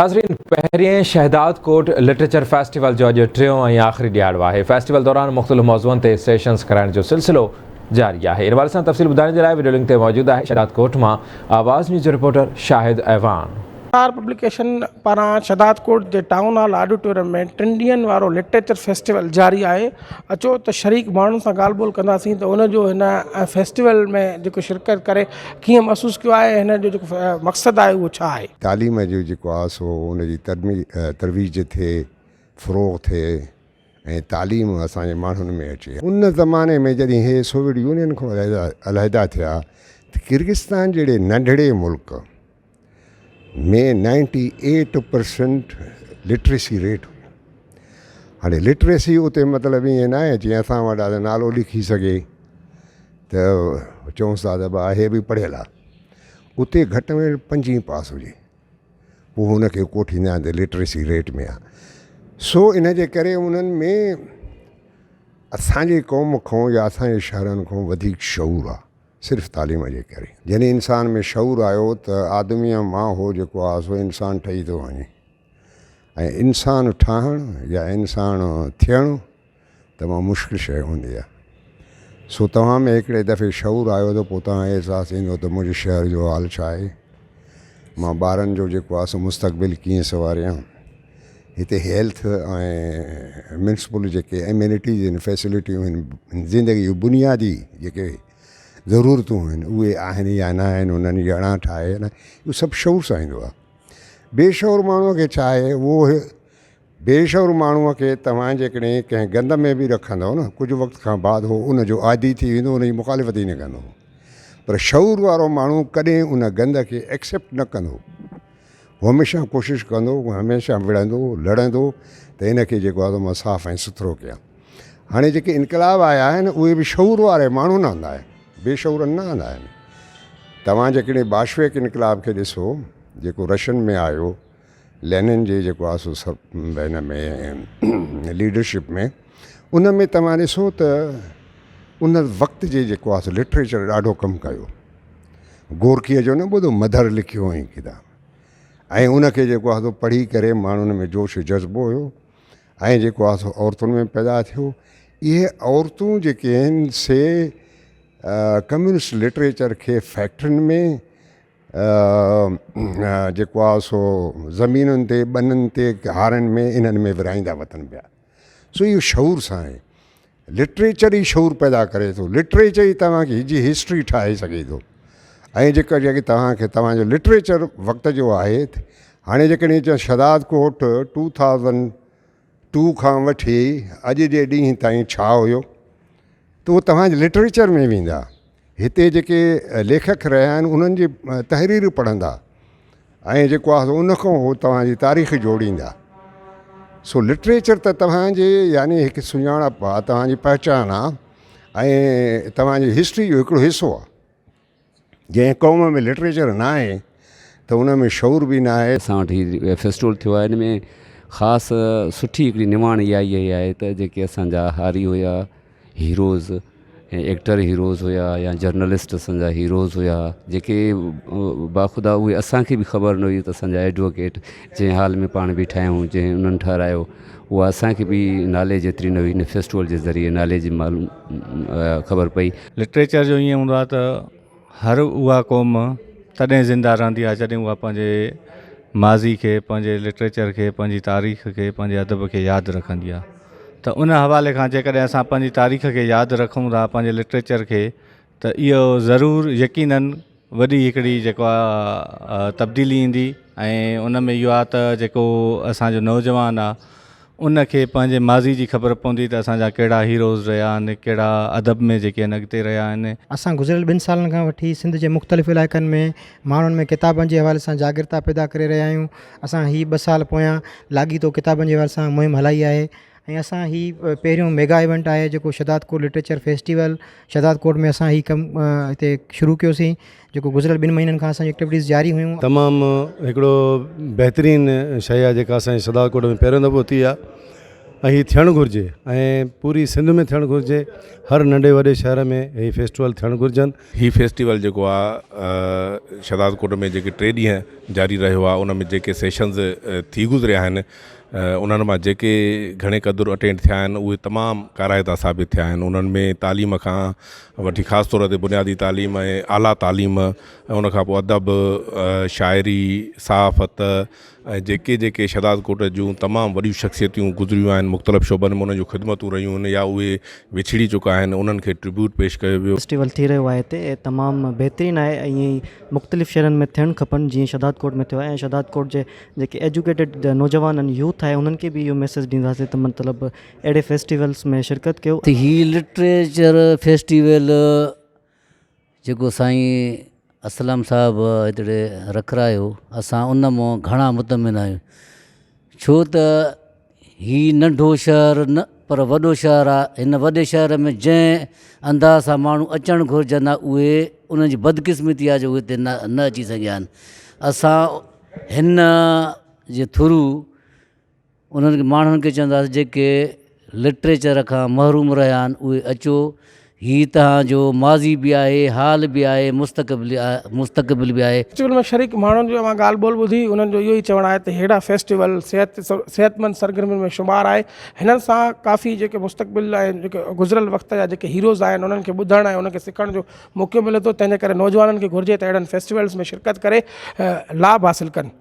ناظرين پهرين شهداد ڪوٽ literature festival جو اڄ ٽيون ۽ آخري ڏهاڙو آهي. فيسٽيول دوران مختلف موضوعن تي سيشنز ڪرائڻ جو سلسلو جاري آهي. ان حوالي سان تفصيل ٻڌائڻ جي لاء وڊيو لنڪ تي موجود آهي شهداد ڪوٽ مان آواز نيوز جو رپورٽر شاهد اعواڻ. اسٽار پبليڪيشن پاران شهدادڪوٽ جي ٽائون هال آڊيٽوريم ۾ ٽن ڏينهن وارو لٽريچر فيسٽيول جاري آهي اچو ته شريڪ ماڻهن سان ڳالهه ٻولهه ڪنداسين ته ان جو هن فيسٽيول ۾ جيڪو شرڪت ڪري ڪيئن محسوس ڪيو آهي هن جو جيڪو مقصد آهي اهو ڇا آهي. تعليم جو جيڪو آهي سو ان جي ترويج ٿئي، فروغ ٿئي ۽ تعليم اسان جي ماڻهن ۾ اچي. ان زماني ۾ جڏهن هي سوويٽ يونين کان علحده ٿيا ته ڪرغستان جهڙي ننڍڙي ملڪ ۾ ninety eight percent literacy rate هئي. هاڻي لٽريسي اتي مطلب ائين ناهي جيئن اسان وٽ آهي ته نالو لکي سگهي ته چئونس ٿا ته ڀاء هي به پڙهيل آهي. اتي گهٽ ۾ گهٽ پنجين پاس هجي پوء هن کي ڪوٺيندا آهن ته لٽريسي ريٽ ۾ آهي. سو ان جي ڪري انهن ۾ اسانجي قوم کان يا اسانجي شهرن کان وڌيڪ شعور آهي. صرف تعليم جي ڪري. جڏهن انسان ۾ شعور آيو ته آدميء مان هو جيڪو آهي سو انسان ٺهي ٿو وڃي ۽ انسان ٺاهڻ يا انسان ٿيڻ تمام مشڪل شيء هوندي آهي. سو توهان ۾ هڪڙي دفعي شعور آيو ته پوء توهان کي احساس ٿيندو ته منهنجي شهر جو حال ڇا آهي، مان ٻارن جو جيڪو آهي سو مستقبل ڪيئن سنواريان. هتي هيلٿ ۽ ميونسپل جيڪي ايمينٽيز آهن فيسلٽيون آهن زندگي جون بنيادي جيڪي ضرورتون آهن اهي آهن يا نه آهن انهن جي اڻاٺ آهي يا نه اهو سڀ شعور سان ايندو آهي بي شعور ماڻهوء کي ڇا آهي اهو بي شعور ماڻهوء کي توهان جيڪڏهن ڪنهن گند ۾ به رکندو نه ڪجهه وقت کان بعد هو ان جو عادي ٿي ويندو ان جي مخالفت ئي نه ڪندو پر شعور وارو ماڻهو ڪڏهن ان گند کي ايڪسيپٽ نه ڪندو هو هميشه ڪوشش ڪندو هميشه وڙهندو لڙندو ته ان کي جيڪو آهي مان صاف ۽ سٿرو ڪيان هاڻي جيڪي انقلاب آيا آهن اهي به شعور واري ماڻهن آندا آهن بي شعورن نه آندا آهن توهان جيڪڏهن باشويڪ انقلاب کي ڏسو جيڪو رشين ۾ آيو لينن جي جيڪو آهي سو سر هن ۾ ليڊرشپ ۾ ان ۾ توهان ڏسو ته ان وقت جي جيڪو آهي سو لٽريچر ڏاڍو ڪم ڪيو گورڪيء جو نه ٻڌو مڌر لکيو هئائين ڪتاب ۽ ان کي جيڪو آهي سو پڙهي ڪري ماڻهن ۾ جوش جذبو هيو ۽ جيڪو آهي سو عورتن ۾ پيدا ٿيو اهي عورتون جيڪي آهن سي ڪميونسٽ لٽريچر کي فيڪٽرين ۾ جيڪو آهي سو زمينن تي ٻنن تي هارين ۾ انهن ۾ ورهائيندا وتن پيا سو اهو شعور سان آهي لٽريچر ئي شعور پيدا ڪري ٿو لٽريچر ئي توهان کي جي هسٽري ٺاهي سگهي ٿو ۽ جيڪا جيڪي توهان کي توهان جو لٽريچر وقت جو آهي هاڻي جيڪڏهن چيو شهداد ڪوٽ ٽو ٿائوزنڊ ٽو کان وٺي اڄ جي ڏينهن تائين ڇا هيو ته اهو توهان جي لٽريچر ۾ ويندا هتي جيڪي ليکڪ رهيا آهن انهن جي تحرير پڙهندا ۽ جيڪو آهي ان کان هو توهان جي تاريخ جوڙيندا سو لٽريچر ته توهان جي يعني هڪ سڃاڻپ آهي توهان جي پهچان آهي ۽ توهان جي هسٽري جو هڪڙو حصو آهي جنهن قوم ۾ لٽريچر نه آهي ته ان ۾ شعور به نه آهي. اسان وٽ هي فيسٽول ٿيو آهي ان ۾ خاص سٺي هڪڙي نواڻ اها ئي آهي ته جيڪي اسان جا هاري هيا هيروز ۽ ايڪٽر هيروز هيا يا جرنلسٽ اسان جا هيروز هيا جيڪي باخدا اهي اسان کي به خبر نه هئي ته اسان جا ايڊووڪيٽ جنهن حال ۾ پاڻ بيٺا آهيون جنهن انهن ٺهرايو اها اسان کي به ناليج ايتري نه هئي ان فيسٽول جي ذريعي ناليج معلوم خبر پئي. لٽريچر جو ائين هوندو آهي ته هر اها قوم تڏهن زنده رهندي آهي جڏهن اها پنهنجي ماضي کي پنهنجي لٽريچر کي پنهنجي تاريخ کي پنهنجي ادب کي ياد رکندي آهي ته ان حوالي کان جيڪڏهن اسان پنهنجي تاريخ کي ياد رکون ٿا پنهنجي لٽريچر کي ته اهو ضرور يقينن وڏي هڪڙي جيڪو آهي تبديلي ايندي ۽ ان ۾ اهو آهي ته جيڪو اسانجو نوجوان آهي ان کي پنهنجي ماضي جي خبر پوندي ته اسان جا ڪهڙا هيروز رهيا آهن ڪهڙا ادب ۾ جيڪي آهن اڳتي رهيا آهن. اسان گذريل ٻن سالن کان وٺي سنڌ جي مختلف علائقن ۾ ماڻهن ۾ ڪتابن جي حوالي سان جاڳرتا پيدا ڪري رهيا آهيون اسان هي ٻه سال پويان لاڳيتو ڪتابن جي حوالي سان مهم هلائي آهي ۽ اسان هي پهريون ميگا ايونٽ آهي جيڪو شهدادڪوٽ لٽريچر فيسٽيول شهدادڪوٽ ۾ اسان هي ڪم هتي شروع ڪيوسين جيڪو گذريل ٻن مهينن کان اسان جون ايڪٽيوٽيز جاري هيون. تمام هڪڙو بهترين شيء آهي جيڪا اسان جي شهدادڪوٽ ۾ پهريون دفعو ٿي آهي. ۽ هي ٿيڻ گهرجي ۽ پوري سنڌ ۾ ٿيڻ گهرجي هر ننڍي وڏي شهر ۾ هي فيسٽيول ٿيڻ گهرجن. هي فيسٽيول جيڪو آ شهدادڪوٽ ۾ جيڪي ٽي ڏينهن جاري رهيو آ ان ۾ جيڪي سيشنز ٿي گذريا آهن انهن مان جيڪي گهڻي قدر اٽينڊ ٿيا آهن اهي تمام ڪارائتا ثابت ٿيا آهن انهن ۾ تعليم کان وٺي خاص طور تي بنيادي تعليم ۽ اعليٰ تعليم ۽ ان کان پوء ادب شاعري صحافت ۽ جيڪي جيڪي شهدادڪوٽ جون تمام وڏيون شخصيتون گذريون آهن مختلف شعبن ۾ انهن جون خدمتون رهيون آهن يا اهي وڇڙي چڪا آهن انهن کي ٽربيوٽ پيش ڪيو ويو. فيسٽيول ٿي رهيو آهي هتي تمام بهترين آهي ائين ئي مختلف شهرن ۾ ٿيڻ کپن جيئن شهدادڪوٽ ۾ ٿيو آهي ۽ شهدادڪوٽ جي جيڪي ايجوڪيٽيڊ نوجوان آهن يوٿ آهي انهن کي به اهو ميسيج ڏينداسين ته مطلب اهڙي فيسٽيولس ۾ شرڪت ڪيو. ته هي لٽريچر فيسٽيول جيڪو سائين اسلم صاحب هتڙي رکرايو اسان ان مون گهڻا مطمئن آهيون ڇو ته هي ننڍو شهر نه پر وڏو شهر آهي هن وڏي شهر ۾ جنهن انداز سان ماڻهو اچڻ گهرجن ها اهي انهن جي بدقسمتي آهي جو اهي هتي نه اچي سگهيا آهن اسان هن جي ٿرو انهن کي ماڻهن کي چونداسين جيڪي لٽريچر کان محروم رهيا آهن اهي اچو هي توهان جو ماضي به آهي حال به آهي مستقبل مستقبل به آهي. فيسٽيول ۾ شريڪ ماڻهن جو اوهان ڳالهه ٻولهه ٻڌي انهن جو اهو ئي چوڻ آهي ته ههڙا فيسٽيول صحت صحتمند سرگرمين ۾ شمار آهي هنن سان ڪافي جيڪي مستقبل ۽ جيڪي گذريل وقت جا جيڪي هيروز آهن انهن کي ٻڌڻ ۽ انهن کي سکڻ جو موقعو ملي ٿو تنهن جي ڪري نوجوانن کي گهرجي ته اهڙن فيسٽيولز ۾ شرڪت ڪري لاڀ حاصل ڪن.